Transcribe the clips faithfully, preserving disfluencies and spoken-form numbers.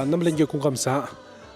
རྣམ་པ་ལྷན་རྒྱས་སྐུ་ཁམས་བཟང་།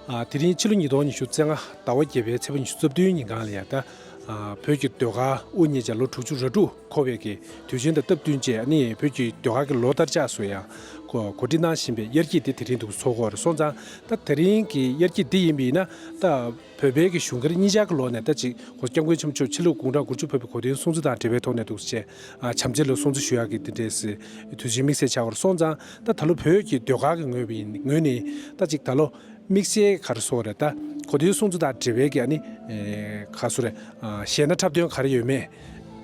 ཨ། དེ་རིང་ཕྱི་ལོ་ཉིས་སྟོང་ཉི་ཤུ་རྩ་ལྔ་ཟླ་བ་བརྒྱད་པའི་ཚེས་པ་ཉི་ཤུ་རྩ་བདུན་ཉིན་གང་ལ་ཡ་ད། ཨ། བོད་ཀྱི་ཟློས་གར་དབུ་བརྙེས་བྱས་ལོ་དྲུག་ཅུ་རེ་དྲུག་འཁོར་བའི་གི་དུས་ཆེན་དང་སྟབས་བསྟུན་བྱས་ཨ་ནི་བོད་ཀྱི་ཟློས་གར་གྱི་ལོ་བསྟར་ཆགས་སུ་ཡང་གོ་གོ་སྒྲིག་གནང་བཞིན་པའི་དབྱར་སྐྱིད་དེ་དེ་རིང་འདུག་ཚོགས་ཀྱི་ཡོད་རེད། སོང་ཙང་ད་དེ་རིང་གི་དབྱར་སྐྱིད་འདི་ཡིན་པ་ཡིན་ན་ད་བོད་པའི་གི་གཞུང་སྒེར་གཉིས་ཆར་གྱི་ལོ་ནས་ད་ཅིག་༸གོང་ས་༸སྐྱབས་མགོན་ཆེན་པོ་མཆོག་ཕྱི་ལོ་དགུང་གྲངས་དགུ་བཅུ་ཕེབས་པའི་གོ་སྟོན་སྲུང་བརྩི་དང་འབྲེལ་བའི་ཐོག་ནས་འདུག་བྱས། ཨ། བྱམས་བརྩེའི་ལོ་སྲུང་བརྩི་ཞུ་ཡག་གི་དེ་འདྲས་སི་དུས་ཆེན་དམིགས་བསལ་ཆགས་ཡོད་རེད། སོང་ཙང་ད་ད་ལོ་བོད་ཀྱི་ཟློས་གར་གྱི་ངོས་པའི་ངོས་ནས་ད་ཅིག་ད་ལོ་དམིགས་བསལ་ག་རེ་ཟེར་དགོས་རེད། ད་གོ་སྟོན་སྲུང་བརྩི་དང་འབྲེལ་བའི་གི་ཨ་ནི་ཨེ་ག་རེ་ཟེར་དགོས་རེད། ཨ། གཞས་སྣ་འཁྲབ་སྟོན་ག་རེ་ཡོད་མེད།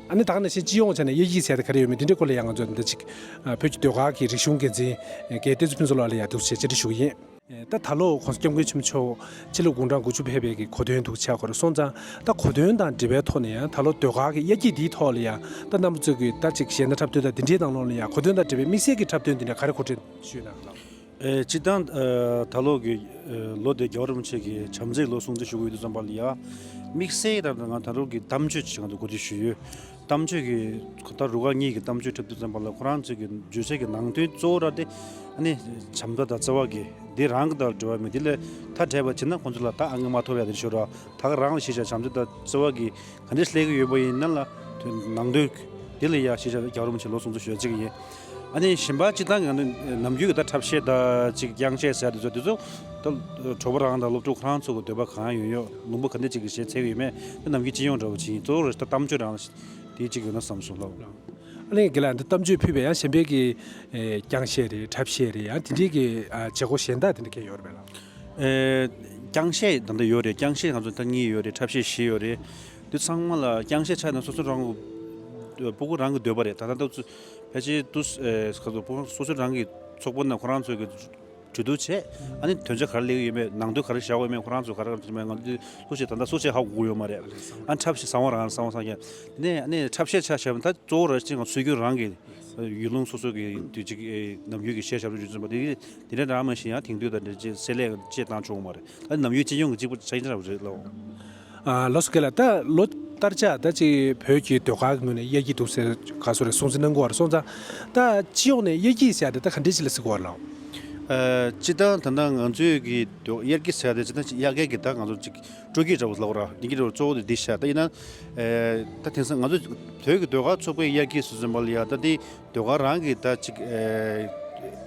ཨ་ནི་ད་ག་ནང་བཞིན་སྤྱི་ཡོངས་ཆ་ནས་དབྱར་སྐྱིད་ཟེར་ཡག་དེ་ག་རེ་ཡོད་མེད་དེ་འདྲའི་སྐོར་ལ་ཡང་ང་ཚོ་འདི་ཅིག་ཨ། བོད་ཀྱི་ཟློས་གར་གྱི་རིག་གཞུང་འགན་འཛིན་ཨེ་རྒན་བསྟན་འཛིན་ཕུན་ཚོགས་ལགས་ལ་ཡང་འདུག་བྱས་བཅར་འདྲི་ཞུ་གི་ཡིན། ཨེ། ད་ད་ལོ་༸གོང་ས་༸སྐྱབས་མགོན་ཆེན་པོ་མཆོག་ཕྱི་ལོ་དགུང་གྲངས་དགུ་བཅུ་ཕེབས་པའི་གི་གོ་སྟོན་འདུག་ཆགས་ཡོད་རེད། སོང་ཙང་ད་གོ་སྟོན་དང་འབྲེལ་བའི་ཐོག་ནས་ཡང་ད་ལོ་ཟློས་གར་གྱི་དབྱར་སྐྱིད་འདིའི་ཐོག་ལ་ཡང་ད་རྣམ་པ་ཚོས་ཀྱི་ད་ཅིག་གཞས་སྣ་འཁྲབ་སྟོན་དང་འདི་འདྲའི་ནང་ལོགས་ལ་ཡང་གོ་སྟོན་དང་འབྲེལ་བའི་དམིགས་བསལ་གྱི་འཁྲབ་སྟོན་འདི་འདྲ་ག་རེ་གོ་སྒྲིག་ཞུས་ན་ལགས། ཨེ། སྤྱིར་བཏང་ཨ། ད་ལོ་གི་ཨ། ལོ་དེ་རྒྱལ་བ་རིན་པོ་ཆེ་གི་བྱམས་བརྩེའི་ལོ་སྲུང་བརྩི་ཞུ་གི་ཡོད་དུས་ཙམ་པ་ལ་ཡ། དམིགས་བསལ་ད་ང་ད་རུང་གི་གཏམ་བརྗོད་ཅིག་ང་ཚོ་གོ་སྒྲིག་ཞུས་ཡོད། གཏམ་བརྗོད་ཀྱི་ད་རུ་ཁག་གཉིས་ཀྱི་གཏམ་བརྗོད་འཁྲབ་དུས་ཙམ་པ་ལ་ཁོ་རང་ཚོའི་གི་བརྗོད་བྱ་གི་ནང་དོན་གཙོ་བོ་ར་དེ་ཨ་ནི་བྱམས་བརྩེ་དང་བརྩེ་བ་གི་འདི་རང་གི་དང་འབྲེལ་བ་མེད། དེ་ལས་ཐ་དད་པ་བྱས་ན་ཁོང་ཚོ་ལ་ད་ཨ་ངེས་མ་ཐོབ་ཡ་དེ་ཤོར་ར། ད་ག་རང་ལ་གཞིས་ཆགས་བྱམས་བརྩེ་དང་བརྩེ་བ་གི་ག་འདྲ་སླེབས་ཀྱི་ཡོད་པ་ཡིན་ན་ལ་དོན་ནང་དོན་དེ་ལ་ཡ་གཞིས་ཆགས་རྒྱལ་བ་རིན་པོ་ཆེ་ལོ་སྲུང་བརྩི་ཞུ་ཡ་གཅིག་ཡིན། ཨ་ནི་གཞན་པ་སྤྱིར་བཏང་གི་ང་ཚོ་ནམ་རྒྱུན་གྱི་ད་འཁྲབ་གཞས་དང་ཅིག་རྐྱང་གཞས་ཟེར་ཡ་དེ་ཚོ་དེ་ཚོ་ད་གྲོགས་པོ་རང་དང་སློབ་ཕྲུག་ཁོ་རང་ཚོ་གི་འདོད་པ་གང་ཡོད་ཡོད་ལུང་པ་ག་འདྲ་ཅིག་གི་གཞས་འཚོལ་གི་ཡོད་མེད་དེ་ནམ་རྒྱུན་སྤྱི་ཡོངས་འདྲ་བོ་ཅིག་ཡིན། གཙོ་བོ་རེ་ད་གཏམ་བརྗོད་རང་དེ་གཅིག་ཡོད་ན་བསམ་སོང་ལགས། ཨ་ནི་རྒན་ལགས་འདི་གཏམ་བརྗོད་ཕུལ་བའི་ཡང་གཞན་པའི་གི་ཨེ་རྐྱང་གཞས་རེད། འཁྲབ་གཞས་རེད། ཡང་དེ་འདྲའི་གི་ཨ་བྱེད་སྒོ་གཞན་དག་དེ་འདྲ་གང་ཡོད་རེད་པས་ལགས། ཨེ། རྐྱང་གཞས་ད་ལྟ་ཡོད་རེད། རྐྱང་གཞས་ང་ཚོ་ད་གཉིས་ཡོད་རེད། འཁྲབ་གཞས་བཞི་ཡོད་རེད། དེ་ཚང་མ་ལ་རྐྱང་གཞས་ཆགས་ན་སོ་སོ་རང་གི་སྤུ་གུ་རང་གི་འདོད་པ་རེད། ད་ལྟ་ད་ཕལ་ཆེར་དུ་ཨེ་ག་ཚོད་སྤུ་གུ་སོ་སོ་རང་གི་ཚོགས་པ་ནང་ཁོ་རང་ཚོ་གི་གྲོས་བསྡུར་བྱས། ཨ་ནི་དོན་ཆ་ག་རེ་སླེབས་ཀྱི་ཡོད་མེད་ནང་དོན་ག་རེ་བཞག་དགོས་མེད་ཁོ་རང་ཚོ་ག་རེ་ག་རེ་བྱེད་མེད་ང་ཚོ་སློབ་ཆེན་ད་ལྟ་སློབ་ཆེན་ཧ་གོ་གི་ཡོད་མ་རེད། ཨ་འཁྲབ་གཞས་གསང་བ་རང་གསང་བ་གསང་མཁན་དེ་ནས་ཨ་ནི་འཁྲབ་གཞས་ཆ་བཞག་པ་ད་གཙོ་བོ་ར་ཅིག་ང་ཚོ་སྲོལ་རྒྱུན་རང་གི་ཡུལ་ལུང་སོ་སོ་གི་དུས་ཅིག་ནམ་རྒྱུན་གྱི་གཞས་ཞབས་བྲོ་རྒྱུན་འཛིན་པ་དེ་དེ་འདྲ་རང་མ་ཞིག་ཡང་དེང་དུས་དང་འབྲེལ་ཅིག་བསྲེ་ལྷད་ཅིག་བཏང་ཆོག་གི་མ་རེད། ཨ་ནི་ནམ་རྒྱུན་སྤྱི་ཡོངས་ཀྱི་གཅིག་པུ་ཆ་རྐྱེན་འདྲ་བ་རེད་ལགས། ཨ་ལགས་སོ་རྒན་ལགས། ད་ལོ་ལྟར་ཆགས་ད་ཅིག་བོད་ཀྱི་ཟློས་གར་གྱི་ངོས་ནས་དབྱར་སྐྱིད་འདུག་ཟེར་ག་ཚོད་རེ་སྲུང་བརྩི་གནང་གི་ཡོད་རེད། སོང་ཙང་ད་སྤྱི་ཡོངས་ནས་དབྱར་སྐྱིད་ཟེར་ཡ་དེ་ད་ག་འདྲས་ཅིག་ལ་ཟེར་གྱི་ཡོད་རེད་ལགས། ཨ་སྤྱིར་བཏང་ད་ལྟ་ང་ཚོའི་གི་དབྱར་སྐྱིད་ཟེར་ཡ་དེ་སྤྱིར་བཏང་དབྱར་ཁའི་གི་ད་ང་ཚོ་ཅིག་སྤྲོ་སྐྱིད་འདྲ་བོ་ལབ་དགོས་རེད། དེ་གི་འདྲ་བོ་གཙོ་བོ་དེ་འདི་ཤག་ད་ཡིན་ན་ཨེ་ད་དེང་སང་ང་ཚོ་བོད་ཀྱི་ཟློས་གར་ཚོགས་པའི་དབྱར་སྐྱིད་ཟེར་ཙམ་པ་ལ་ཡ་ད་དེ་ཟློས་གར་རང་གི་ད་ཅིག་ཨེ་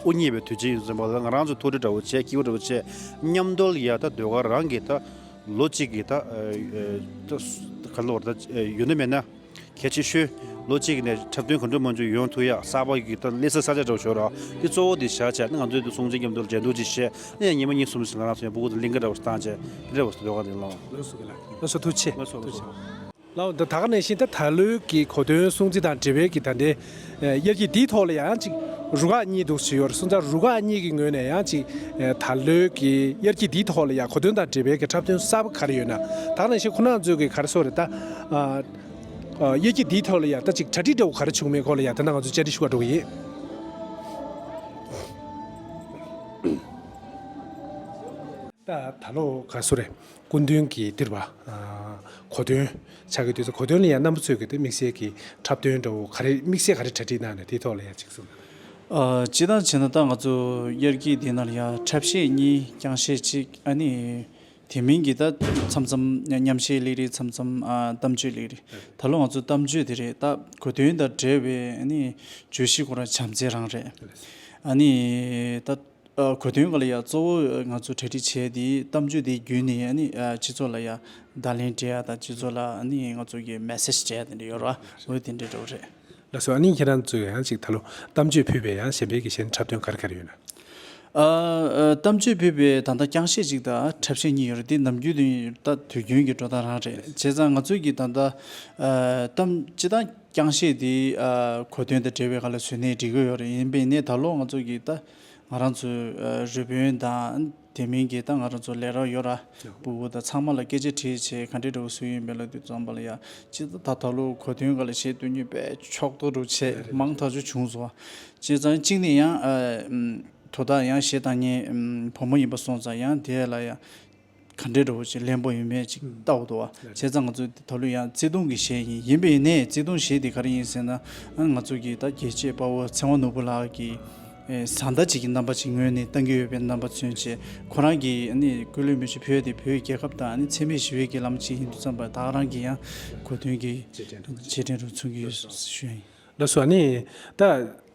དབུ་བརྙེས་པའི་དུས་ཆེན་ཡིན་ཙམ་པ་ལ་ང་རང་ཚོ་ཐུགས་སྤྲོ་འདྲ་བོ་བྱས་སྐྱིད་པོ་འདྲ་བོ་བྱས་མཉམ་དུ་ལ་ཡ་ད་ཟློས་གར་རང་གི་ད་ལོ་གཅིག་གི་ད་ཨ་ད་ག་ལོར་ད་ཡོད་ན་མེད་ན་གལ་ཆེ་ཤོས་ལོ་གཅིག་ནས་འཁྲབ་སྟོན་གང་འགྲོ་མང་འགྲོ་ཡོང་ཐུབ་ཡ་གསར་པ་གི་ད་སླེབས་ས་ས་ཆ་འདྲ་བོ་ཤོར་ར་དེ་གཙོ་བོ་དེ་བཞག་བྱས་ང་ཚོས་དེ་སྲུང་བརྩི་མཉམ་དུ་འགྲན་བསྡུར་ཅིག་བྱས་ཨ་ཡང་ཉི་མ་གཉིས་གསུམ་ཞིག་ང་རང་ཚོ་ཡང་སྤུ་གུ་དང་གླིང་ག་འདྲ་བོ་བཏང་བྱས་དེ་འདྲ་བོ་ཟློས་གར་དེ་ལོངས། ལགས་སོ་རྒན་ལགས། ལགས་སོ་ཐུགས་རྗེ་ཆེ། ལགས་སོ་ལགས་སོ། ལགས་འོ་ད་ད་ག་ནང་བཞིན་ད་ད་ལོའི་གི་གོ་སྟོན་སྲུང་བརྩི་དང་འབྲེལ་བའི་གི་ད་ལྟའི་ཨེ་དབྱར་སྐྱིད་འདིའི་ཐོག་ལ་ཡང་ཅིག་རུ་ཁག་གཉིས་འདུག་ཅིག་ཡོད་རེད། སོང་ཙང་རུ་ཁག་གཉིས་ཀྱི་ངོས་ནས་ཡང་ཅིག་ཨེ་ད་ལོའི་གི་དབྱར་སྐྱིད་འདིའི་ཐོག་ལ་ཡང་གོ་སྟོན་དང་འབྲེལ་བའི་གི་འཁྲབ་སྟོན་གསར་པ་ག་རེ་ཡོད་ན། ད་ག་ནང་བཞིན་ཁོང་རྣམ་ཚོས་གི་ག་རེ་ཟེར་དགོས་རེད་ད། ཨ་ཨ་དབྱར་སྐྱིད་འདིའི་ཐོག་ལ་ཡང་ད་ཅིག་གྲ་སྒྲིག་འདྲ་བོ་ག་རེ་བྱུང་མེད་སྐོར་ལ་ཡང་ད་ནང་ང་ཚོས་བཅར་འདྲི་ཞུ་བར་འགྲོ་གི་ཡིན། ད་ད་ལོ་ག་ཚོད་རེད། སྐུ་མདུན་གྱི་འདིར་བ། ཨ་གོ་སྟོན་ཆགས་ཀྱི་དུས་ཚོད་གོ་སྟོན་ལ་ཡང་རྣམ་པ་ཚོས་ཀྱི་དེ་དམིགས་བསལ་གྱི་འཁྲབ་སྟོན་འདྲ་བོ་ག་རེ་དམིགས་བསལ་ག་རེ་གྲ་སྒྲིག་གནང་ནས་དེའི་ཐོག་ལ་ཡང་གཅིག་གསུངས། ཨ་སྤྱིར་བཏང་བྱས་ན་ད་ང་ཚོ་དབྱར་སྐྱིད་འདི་ནང་ལ་ཡང་འཁྲབ་གཞས་གཉིས་རྐྱང་གཞས་གཅིག་ཨ་ནི་དེ་མིན་གྱི་ད་མཚམས་མཚམས་མཉམ་གཞས་ལེགས་རེད། མཚམས་མཚམས་ཨ་གཏམ་བརྗོད་ལེགས་རེད། ད་ལོ་ང་ཚོ་གཏམ་བརྗོད་དེ་རེད། ད་གོ་སྟོན་དང་འབྲེལ་བའི་ཨ་ནི་བརྗོད་གཞི་ཁོ་རང་བྱམས་བརྩེ་རང་རེད། ཨ་ནི་ད། ཨ་གོ་སྟོན་ག་ལ་ཡ་གཙོ་བོ་ང་ཚོ་གྲ་སྒྲིག་བྱས་དེ་གཏམ་བརྗོད་དེ་བརྒྱུད་ནས་ཨ་ནི་ཨ་སྤྱི་ཚོགས་ལ་ཡ་བརྡ་ལན་སྤྲད་ཡ་དང་སྤྱི་ཚོགས་ལ་ཨ་ནི་ང་ཚོ་གི་མེ་སེ་ཇི་སྤྲད་ཡ་དེ་འདྲ་ཡོད་ར། འོ་དེ་འདྲ་འདྲ་བོ་རེད། ལགས་སོ། ཨ་ནི་ཁྱེད་རང་ཚོས་ཡང་ཅིག་ད་ལོ་གཏམ་བརྗོད་ཕུལ་བའི་ཡང་གཞན་པའི་གི་གཞན་འཁྲབ་སྟོན་ག་རེ་ག་རེ་ཡོད་ན། ཨ་ཨ་གཏམ་བརྗོད་ཕུལ་བའི་ད་ལྟ་རྐྱང་གཞས་གཅིག་དང་འཁྲབ་གཞས་གཉིས་ཡོད་རེད། དེ་ནམ་རྒྱུན་དུ་ད་དུས་རྒྱུན་གྱི་འགྲོ་སྟངས་རང་རེད། བྱས་ཙང་ང་ཚོས་ཀྱི་ད་ལྟ་ཨ་གཏམ་སྤྱི་བཏང་རྐྱང་གཞས་དེ་ཨ་གོ་སྟོན་དང་འབྲེལ་བའི་སྒང་ལ་བཟོས་ནའི་འགྲིག་གི་ཡོད་རེད། ཡིན་པས་ནའི་ད་ལོ་ང་ཚོ་གི་ད་ང་རང་ཚོའི་ཨ་རི་བོན་དང་དེ་མིན་གྱི་ད་ང་རང་ཚོ་ལས་རོགས་ཡོད་ར། ཡོད། སྤུ་གུ་དང་ཚང་མ་ལ་སྐད་ཆ་དྲིས་བྱས་ག་འདྲས་འདྲ་བོ་བཟོས་ཡིན་པས་ལབ་དུས་ཙམ་པ་ལ་ཡ་སྤྱིར་ད་ད་ལོ་གོ་སྟོན་སྒང་ལ་གཞས་གཏོང་མཁན་དཔེ་ཕྱོགས་གཏོགས་འདྲ་བོ་བྱས་རེད་རེད། མང་ཐག་ཆོད་བྱུང་སོང་བ། བྱས་ཙང་གཅིག་ནས་ཡང་ཨ་ཨམ་དོ་བདག་ཡང་གཞས་བཏང་མཁན་ཨམ་བུ་མོ་ཡིན་པ་སོང་ཙང་ཡང་དེ་ལ་ཡ་ག་འདྲས་འདྲ་བོ་ཅིག་ལེན་པོ་ཡོད་མེད་ཅིག་ལྟ་དགོས་འདུག་བ། བྱས་ཙང་ང་ཚོ་ད་ལོ་ཡང་བརྩེ་དུང་གི་གཞས་ཡིན། ཡིན་པས་ནས་བརྩེ་དུང་གཞས་དེ་ག་རེ་ཡིན་ཟེར་ན་ཨ་ང་ཚོ་གི་ད་རྒྱལ་གཅེས་དཔའ་བོ་ཚེ་དབང་ནོར་བུ་ལགས་ཀྱི་ ཨེ་བཟའ་ཟླ་གཅིག་གི་རྣམ་པ་ཅིག་ངོས་ནས་བཏང་གི་ཡོད་པའི་རྣམ་པ་མཚོན་བྱས། ཁོ་རང་གིས་ཨ་ནི་སྐུ་ལུས་མེ་མཆོད་ཕུལ་ཡ་དེ་བོད་རྒྱལ་ཁབ་དང་ཨ་ནི་འཚེ་མེད་ཞི་བའི་གི་ལམ་ཅིག་ཡིན་དུས་ཙམ་པ། ད་ག་རང་གིས་ཡང་གོ་སྟོན་གྱི་རྗེས་དྲན་རུ་མཚོན་གྱི་ཡོད་ཞུ་ཡ་ཡིན། ལགས་སོ། ཨ་ནི་ད་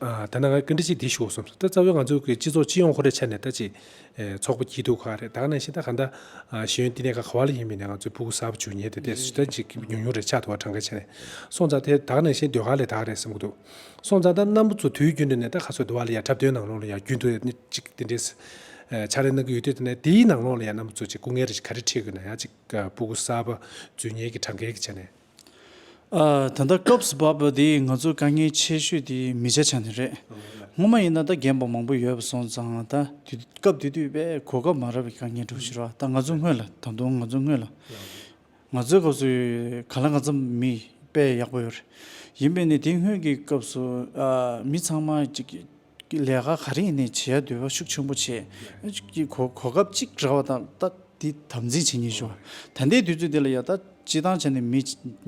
ཨ་ད་ནང་བཀའ་འདྲི་ཅིག་འདི་ཞུ་དགོས་བསམ་སོང་། ད་རྩ་བའི་ང་ཚོ་གི་སྤྱི་ཚོགས་སྤྱི་ཡོངས་ཁོ་རའི་ཆ་ནས་ད་ཅིག་ཨེ་ཚོགས་པ་སྐྱིད་སྡུག་ཁག་རེད། ད་ག་ནང་བཞིན་ད་ག་ད་ཨ་ཤེས་ཡོན་བསྟི་གནས་ཁག་ག་བ་ལ་ཡིན་མིན་ནས་ང་ཚོའི་ཕྲུ་གུ་གསར་པ་འཇུག་མཁན་དེ་དེ་སུ་ད་ཅིག་ཉུང་ཉུང་རེད། ཆགས་འདུག་བ། གྲངས་ཀའི་ཆ་ནས་སོང་ཙང་དེ་ད་ག་ནང་བཞིན་ཟློས་གར་ལས་ད་ག་རེད་བསམ་གྱི་འདུག་སོང་ཙང་ད་རྣམ་པ་ཚོ་དུས་རྒྱུན་དུ་ནས་ད་ག་ཚོད་འདུག་བ་ལ་ཡ་འཁྲབ་སྟོན་ནང་ལོགས་ལ་ཡ་རྒྱུན་དུ་ནི་ཅིག་དེ་འདྲས་ཕྱག་ལས་གནང་གི་ཡོད་དུས། དེ་ནས་དེའི་ནང་ལོགས་ལ་ཡ་རྣམ་པ་ཚོ་ཅིག་སྐུ་ངལ་རེ་ཞིག་ག་རེ་འཕྲད་དགོས་ན། ཡ་ཅིག་ཕྲུ་གུ་གསར་པ་འཛུལ་མཁན་གྱི་གྲངས་ཀའི་ཆ་ནས། ཨ་ད་ལྟ་སྐབས་སུ་བབས་པ་དེ་ང་ཚོ་དཀའ་ངལ་ཆེ་ཤོས་དེ་མི་ཆ་ཆ་ནས་རེད། སྔོན་མ་ཡིན་ན་ད་རྒན་པ་མང་པོ་ཡོད་པ་སོང་ཙང་། ད་དུས་སྐབས་དེ་དུས་དཔེ་གོ་སྐབས་མ་རག་པའི་དཀའ་ངལ་འདྲ་ཞིག་རེད་བ། ད་ང་ཚོ་སྔོན་ལ་ད་དུང་ང་ཚོ་སྔོན་ལ། ང་ཚོའི་སྐབས་སུ་གང་ལ་གང་འཚམ་མི་དཔེ་ཡག་པོ་ཡོད་རེད། ཡིན་པས་ནི་དེ་སྔོན་གྱི་སྐབས་སུ་ཨ་མི་ཚང་མ་ཅིག་ལས་ཀ་ག་རེ་ཡིན་ནའི་བྱེད་ཡ་འདོད་པ་ཤུགས་ཆེན་པོ་བྱས། གོ་གོ་སྐབས་གཅིག་རག་པ་དང་ད་དེ་དམ་འཛིན་བྱེད་མཁན་ཞིག་ཡོད། ད་ལྟའི་དུས་ཚོད་འདི་ལ་ཡ་ད་སྤྱི་བཏང་ཆ་ནས་མི་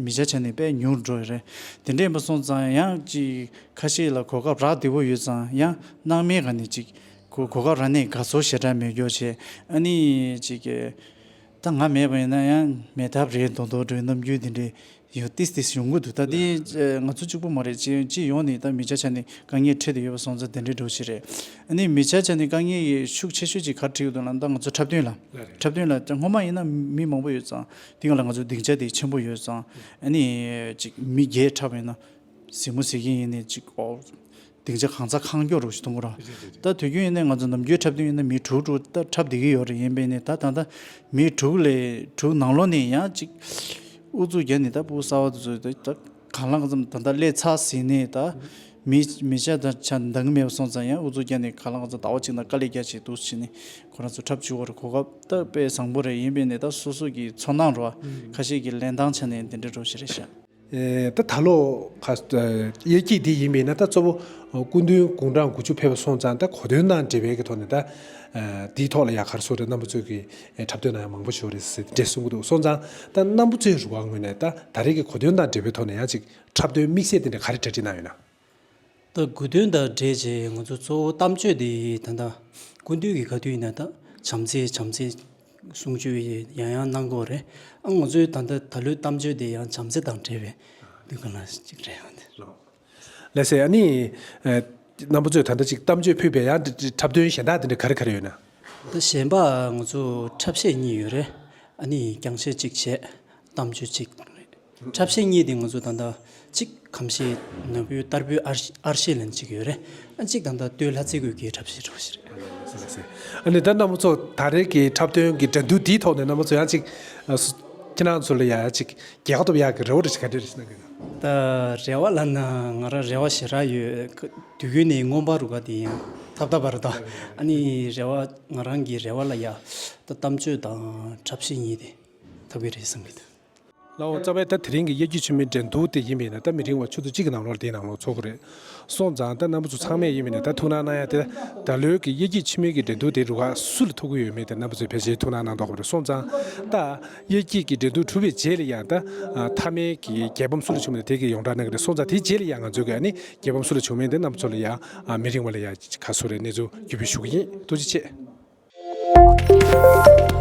མི་ཆ་ཆ་ནས་དཔེ་ཉུང་འགྲོ་ཡི་རེད། དེ་འདྲ་ཡིན་པ་སོང་ཙང་ཡང་ཅིག་ཁ་ཤས་ལ་གོ་སྐབས་རག་བདེ་པོ་ཡོད་ཙང་ཡང་སྣང་མེད་ག་ནས་ཅིག་གོ་གོ་སྐབས་རག་ནས་དགའ་ཚོར་ཞེ་དྲག་མེད་རྒྱུ་བྱས། ཨ་ནི་ཅིག་ད་ང་མེད་པ་ཡིན་ན་ཡང་མེད་ཐབས་རེད་མདོག་མདོག་འདྲ་བའི་རྣམ་འགྱུར་དེ་འདྲའི་ཡོད། ཏིས་ཏིས་ཡོང་གི་འདུག་ད་དེ་ང་ཚོ་གཅིག་པུ་མ་རེད། སྤྱི་སྤྱི་ཡོངས་ནས་ད་མི་ཆ་ཆ་ནས་དཀའ་ངལ་འཕྲད་དེ་ཡོད་པ་སོང་ཙང་དེ་འདྲའི་འགྲོ་ཞིག་རེད། ཨ་ནི་མི་ཆ་ཆ་ནས་དཀའ་ངལ་ཤུགས་ཆེ་ཤོས་ཅིག་ག་རེ་འཕྲད་ཀྱི་འདུག་ལབ་ན། ད་ང་ཚོ་འཁྲབ་སྟོན་ལ་འཁྲབ་སྟོན་ལ་ད་སྔོན་མ་ཡིན་ན་མི་མང་པོ་ཡོད་ཙང་དེ་སྒང་ལ་ང་ཚོ་སྡིངས་ཆ་དེ་ཆེན་པོ་ཡོད་ཙང་། ཨ་ནི་ཅིག་མི་བརྒྱད་འཁྲབ་པ་ཡིན་ན། གཟིགས་མོ་གཟིགས་མཁན་ཡིན་ནའི་ཅིག་ཨོ། སྡིངས་ཆ་གང་ཚ་གང་མགྱོགས་རུ་ཞིག་གཏོང་གི་ར། ད་དུས་རྒྱུན་ཡིན་ནའི་ང་ཚོ་ནམ་རྒྱུན་འཁྲབ་དུས་ཡིན་ན་མི་དྲུག་དྲུག་ད་འཁྲབ་བསྡད་ཀྱི་ཡོད་རེད། ཡིན་པས་ནི་ད་ད་ལྟ་མི་དྲུག་ལས་དྲུག་ནང་ལོགས་ནས་ཡང་ཅིག་ཨུ་ཚུགས་རྒྱག་ནས་ད་ཕྲུ་གུ་གསར་པ་དེ་ཚོ་ད་ད་གང་ལ་གང་འཚམ་ད་ལྟ་སླེབས་ཚར་ཟིན་ནས། ད་མི་མི་ཆ་ད་ཆ་འདང་གི་མེད་པ་སོང་ཙང་ཡང་ཨུ་ཚུགས་རྒྱག་ནས་གང་ལ་གང་འཚམ་ཟླ་བ་གཅིག་ནང་དཀའ་ལས་རྒྱག་བྱས་འདུག་བྱས་ནས་ཁོ་རང་ཚོ་འཁྲབ་བཅུག་པ་རེད། གོ་སྐབས་ད་དཔེ་བཟང་པོ་རེད། ཡིན་པས་ནི་ད་སོ་སོ་གི་ཚོར་སྣང་རེད་བ། ཁ་ཤས་ཀྱི་ལེན་སྟངས་ཆ་ནས་འདི་འདྲ་འགྲོ་ཞིག་རེད་ཤག་ཨེ་ད་ད་ལོ་ཁ་ཨེ་དབྱར་སྐྱིད་འདི་ཡིན་པས་ན་ད་གཙོ་བོ་སྐུ་མདུན་དགུང་གྲངས་དགུ་བཅུ་ཕེབས་པ་སོང་ཙང་ད་གོ་སྟོན་དང་འབྲེལ་བའི་གི་ཐོག་ནས་ད་ཨེ་འདིའི་ཐོག་ལ་ཡ་ག་རེ་ཟེར་དགོས་རེད། རྣམ་པ་ཚོས་ཀྱི་ཨེ་འཁྲབ་སྟོན་གནང་ཡ་མང་པོ་ཞིག་ཡོད་རེད་ཟེར་འདྲ་གསུང་གི་འདུག་སོང་ཙང་ད་རྣམ་པ་ཚོའི་རུ་ཁག་ངོས་ནས་ད་ད་རེས་ཀྱི་གོ་སྟོན་དང་འབྲེལ་བའི་ཐོག་ནས་ཡང་ཅིག་འཁྲབ་སྟོན་དམིགས་བསལ་དེ་འདྲ་ག་རེ་གྲ་སྒྲིག་གནང་ཡོད་ན། ད་གོ་སྟོན་དང་འབྲེལ་བྱས་ང་ཚོ་གཙོ་བོ་གཏམ་བརྗོད་དེ་ད་ལྟ་སྐུ་མདུན་གྱི་ག་དུས་ཡིན་ན་ད་བྱམས་བརྩེ་བྱམས་བརྩེ་གསུང་ཆོས་ཡང་ཡང་གནང་གི་ཡོད་རེད། ཨ་ང་ཚོའི་ད་ལྟ་ད་ལོའི་གཏམ་བརྗོད་དེ་ཡང་བྱམས་བརྩེ་དང་འབྲེལ་བའི་འདུག་ག་ན་ཅིག་རེད་ཡང་དེ། ལགས་སེ། ཨ་ནི་ཨ་རྣམ་པ་ཚོས་ད་ལྟ་ཅིག་གཏམ་བརྗོད་ཕུལ་བའི་ཡང་འཁྲབ་སྟོན་གཞན་དག་དེ་འདྲ་ག་རེ་ག་རེ་ཡོད་ན། ད་གཞན་པ་ང་ཚོ་འཁྲབ་གཞས་གཉིས་ཡོད་རེད། ཨ་ནི་རྐྱང་གཞས་གཅིག་བྱས། གཏམ་བརྗོད་གཅིག་རེད། འཁྲབ་གཞས་གཉིས་དེ་ང་ཚོ་ད་ལྟ་གཅིག་ཁམས་བཤད་ནོར་བུའི་བསྟར་འབུལ་ཨར་ཨར་ཤེས་ལན་གཅིག་ཡོད་རེད། ཨ་གཅིག་ད་ལྟ་སྟོད་ལྷ་རྩེ་ཁུལ་གྱི་འཁྲབ་གཞས་འགྲོ་གཞི་རེད། ཨ་ནི་ད་རྣམ་པ་ཚོ་ད་རེས་ཀྱི་འཁྲབ་སྟོན་གྱི་འགྲན་བསྡུར་འདིའི་ཐོག་ནས་རྣམ་པ་ཚོ་ཡང་གཅིག་ཨ་སུ་ཁྱེད་རང་ཚོ་ལ་ཡང་གཅིག་རྒྱལ་ཁ་ཐོབ་ཡག་གི་རེ་བ་རེ་ཞིག་ག་འདྲ་རེ་ཞིག་གནང་གི་ཡོད་ན། ད་རེ་བ་ལབ་ན་ང་རང་རེ་བ་ཞེ་དྲག་ཡོད། དུས་རྒྱུན་ནས་མངོན་པ་རུ་ཁག་དེ་ཡང་ཐབས་ཐབས་པ་རེད་ད། ཨ་ནི་རེ་བ་ང་རང་གི་རེ་བ་ལ་ཡ་ད་གཏམ་བརྗོད་དང་འཁྲབ་གཞས་གཉིས་དེ་ཐོབ་ཀྱི་རེད་བསམ་གྱི་འདུག་ལགས་འོ། རྩ་བའི་ད་དེ་རིང་གི་དབྱར་སྐྱིད་ཆུ་མིག་འགྲན་བསྡུར་དེ་ཡིན་པས་ན་ད་མི་རིང་བ་ཆུ་ཚོད་གཅིག་གི་ནང་ལོགས་དེའི་ནང་ལོགས་ཚོགས་ཀྱི་རེད། སོང་ཙང་ད་རྣམ་པ་ཚོ་ཚང་མས་ཡིན་པས་ན་ད་ཐུགས་སྣང་གནང་ཡ་དེ། ད་ལོའི་གི་དབྱར་སྐྱིད་ཆུ་མིག་གི་འགྲན་བསྡུར་དེ་རུ་ཁག་སུ་ལ་ཐོབ་ཀྱི་ཡོད་མེད་དེ་རྣམ་པ་ཚོས་ཕལ་ཆེར་ཐུགས་སྣང་གནང་མདོག་ཁ་པོ་རེད། སོང་ཙང་ད་དབྱར་སྐྱིད་ཀྱི་འགྲན་བསྡུར་གྲུབ་པའི་རྗེས་ལ་ཡང་ད་ཨ་མཐའ་མའི་གི་རྒྱལ་ཕམ་སུ་ལ་བྱུང་མེད་དེ་གི་ཡོངས་གྲགས་གནང་གི་རེད། སོང་ཙང་དེའི་རྗེས་ལ་ཡང་ང་ཚོས་གི་ཨ་ནི་རྒྱལ་ཕམ་སུ་ལ་བྱུང་མེད་དེ་རྣམ་པ་ཚོ་ལ་ཡང་ཨ་མི་རིང་བ་ལ་ཡང་ག་རེ་ཟེར་དགོས་རེད། གནས་ཚུལ་བརྒྱུད་སྤྲོད་ཞུ་གི་ཡིན། ཐུགས་རྗེ་ཆེ།